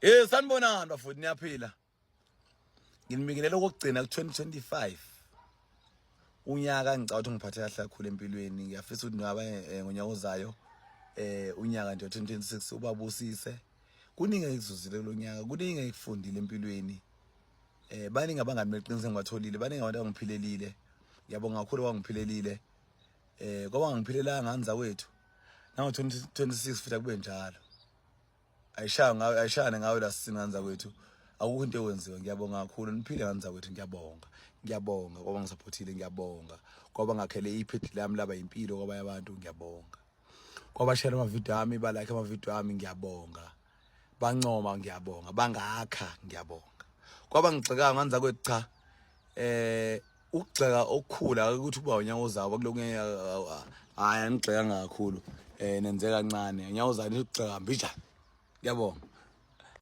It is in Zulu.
Eh sanibonani bafowethu niyaphila. Nginibingelela okugcina ku-2025. Unyaka ngicabanga ukuthi ngiphathe kahle kakhulu empilweni. Ngiyafisa ukuthi naba eh, ngonyaka ozayo eh unyaka nje 2026 ubabusise. Kuningi engikuzuzile kulonyaka, kuningi engikufundile empilweni. Eh baningi abangani beqiniso engibatholile, baningi abantu abangiphilelile. Ngiyabonga kakhulu abangiphilelile. Eh kwaba ngiphilelanga ngani zakwethu. Nango 2026 futhi akube njalo. Ayishaya ngawe ayishayane ngawe la sisini ngani zakwethu akukho into ekwenziwa ngiyabonga kakhulu niphile ngani zakwethu ngiyabonga ngiyabonga kwaba ngisaphothile ngiyabonga kwaba ngakhele iphedi lami laba impilo kwabanye abantu ngiyabonga kwabashare amavidiyo ami balike amavidiyo ami ngiyabonga bancoma ngiyabonga bangakha ngiyabonga kwaba ngigxekayo ngani zakwethu cha eh ukugxeka okukhulu akuthi kuba unyaka ozayo kuloku hayi anigxekanga kakhulu eh nenze kancane unyaka ozayo nigxeka mbijana ngiyabonga.